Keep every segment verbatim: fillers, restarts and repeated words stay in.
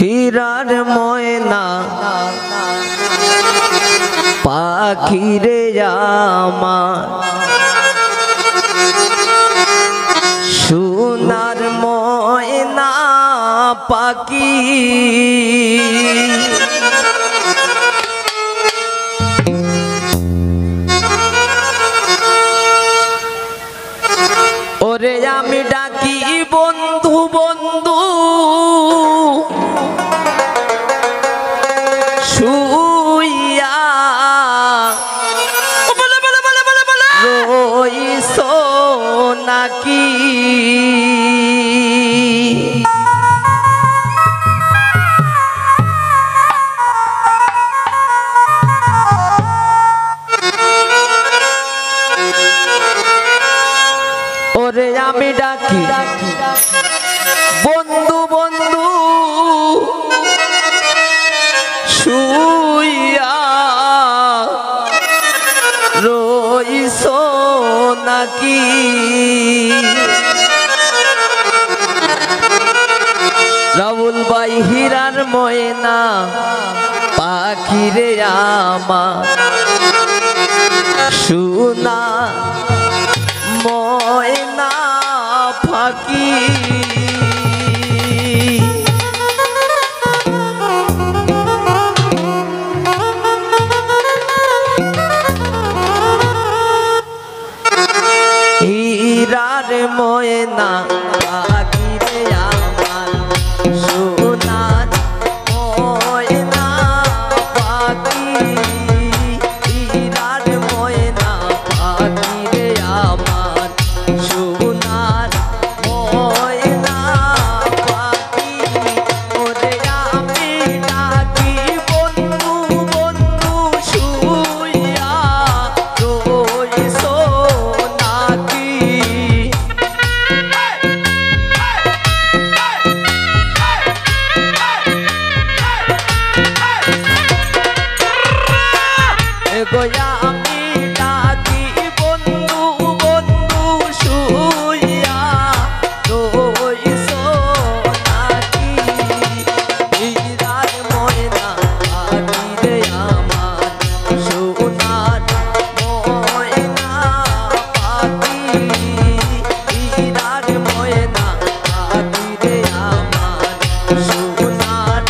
হীরার ময়না পাখি রে আমার, সোনার ময়না পাখি। ওরে আমি ডাকি বন্ধু, বন্ধু, শুইয়া। ও বলে, বলে, বলে, বলে, বলে। রইছো নাকি? ওরে আমি ডাকি বন্ধু, বন্ধু, শুইয়া রইছো নাকি? রাহুল ভাই, হীরার ময়না পাখি রে আমার, সোনা ময়না পাখি। হীরার ময়না পাখি রে আমার, সোনার ময়না পাখি। হীরার ময়না পাখি রে আমার, সোনার ময়না পাখি। ওরে আমি ডাকি বন্ধু, বন্ধু, শুইয়া রইছো নাকি? এগো আমি ডাকি বন্ধু, বন্ধু, শুইয়া রইছো নাকি? হীরার ময়না পাখি রে আমার, সোনার ময়না পাখি। হীরার ময়না পাখি রে আমার, সোনার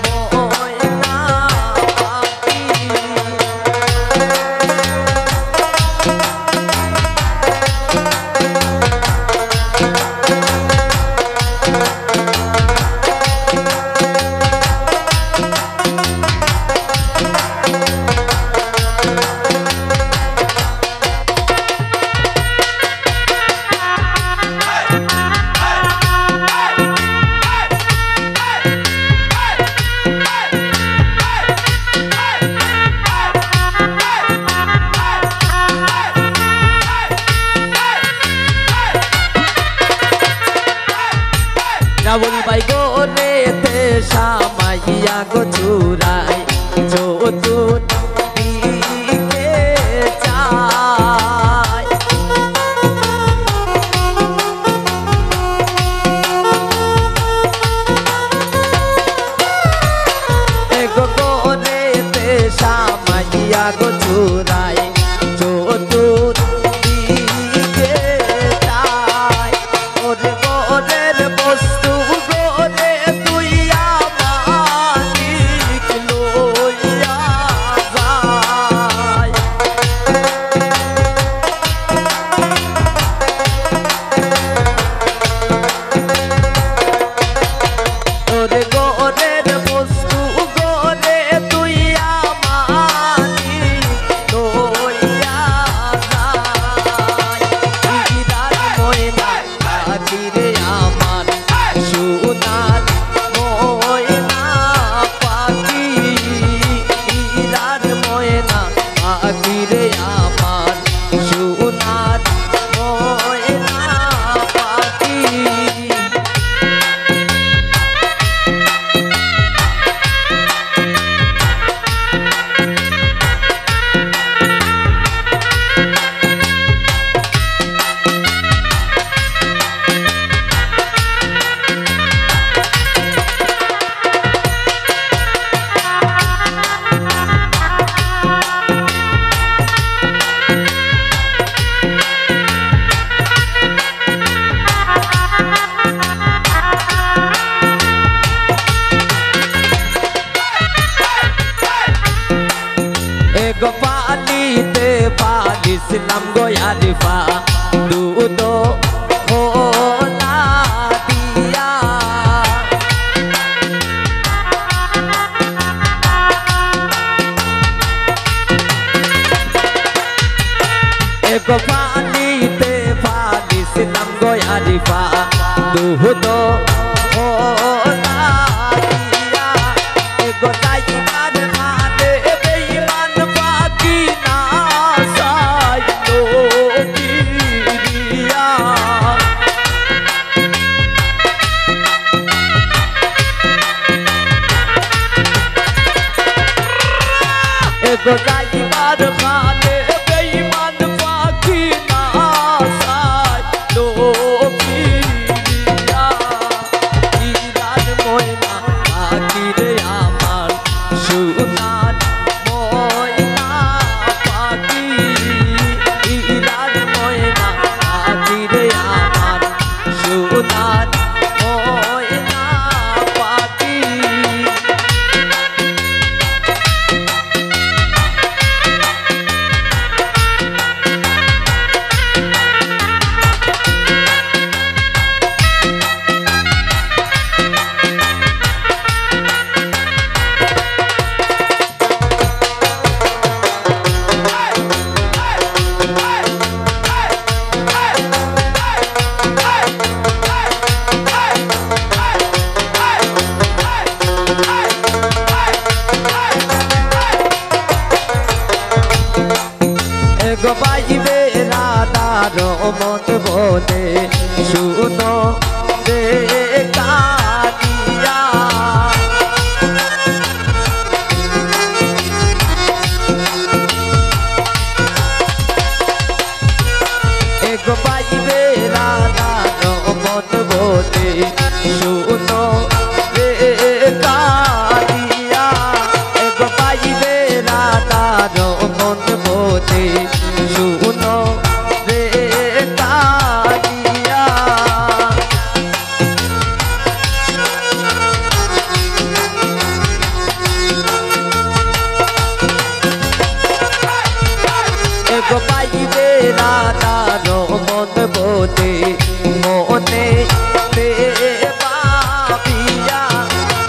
ময়না পাখি। রাহুল ভাই ঘরেতে সামাইয়া গো চুরাই, চতুর্দিকে চাই। এগো ঘরেতে সামাইয়া গো চুরাই, চতুর্দিকে চাই। ওরে ঘরের বস্তু ঘরে তুইয়া মালিক লইয়া যায়। ওরে ঘরের বস্তু ঘরে তুইয়া মালিক দিলাম গো আরিফা, দুধ খোলা দিয়া। এগো পানিতে ফালিছিলাম গো আরিফা, দুধ খোলা দিয়া। এগো যাইবার খানে বেঈমান পাখি না চাইলো ফিরিয়া। এগো যাইবার খানে বেঈমান পাখি না চাইলো ফিরিয়া। ইরার ময়না পাখি রে আমার, সোনার ময়না পাখি। ইরার ময়না পাখি রে আমার, সোনার ময়না পাখি। এগো ভাই বেরাদার মন বলে শুনো রে কানিয়া। এগো ভাই বেরাদার মন বলে শুনো রে কানিয়া। এগো ভাই বেরাদার মন বলে শুনো রে কানিয়া। এগো ভাই বেরাদার মন বলে মনে তে ভাবিয়া,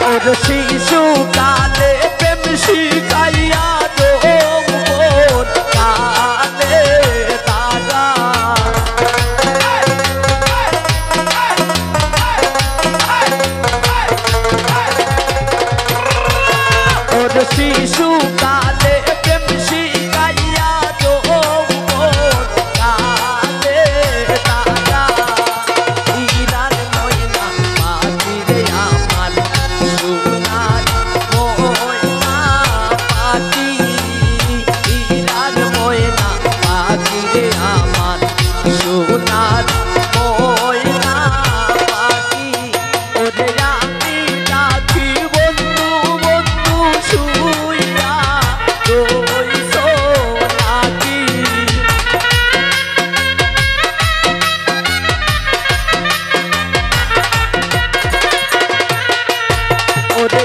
ওর শিশুকালে প্রেম শিখাইয়া যৌবন কালে তারা। ওর শিশুকালে প্রেম শিখাইয়া যৌবন কালে তারা। ইরার ময়না পাখি রে আমার, সোনার ময়না পাখি। ইরার ময়না পাখি রে আমার, সোনার ময়না পাখি। ওরে আমি ডাকি বন্ধু, বন্ধু শুইয়া রইছো নাকি? ওরে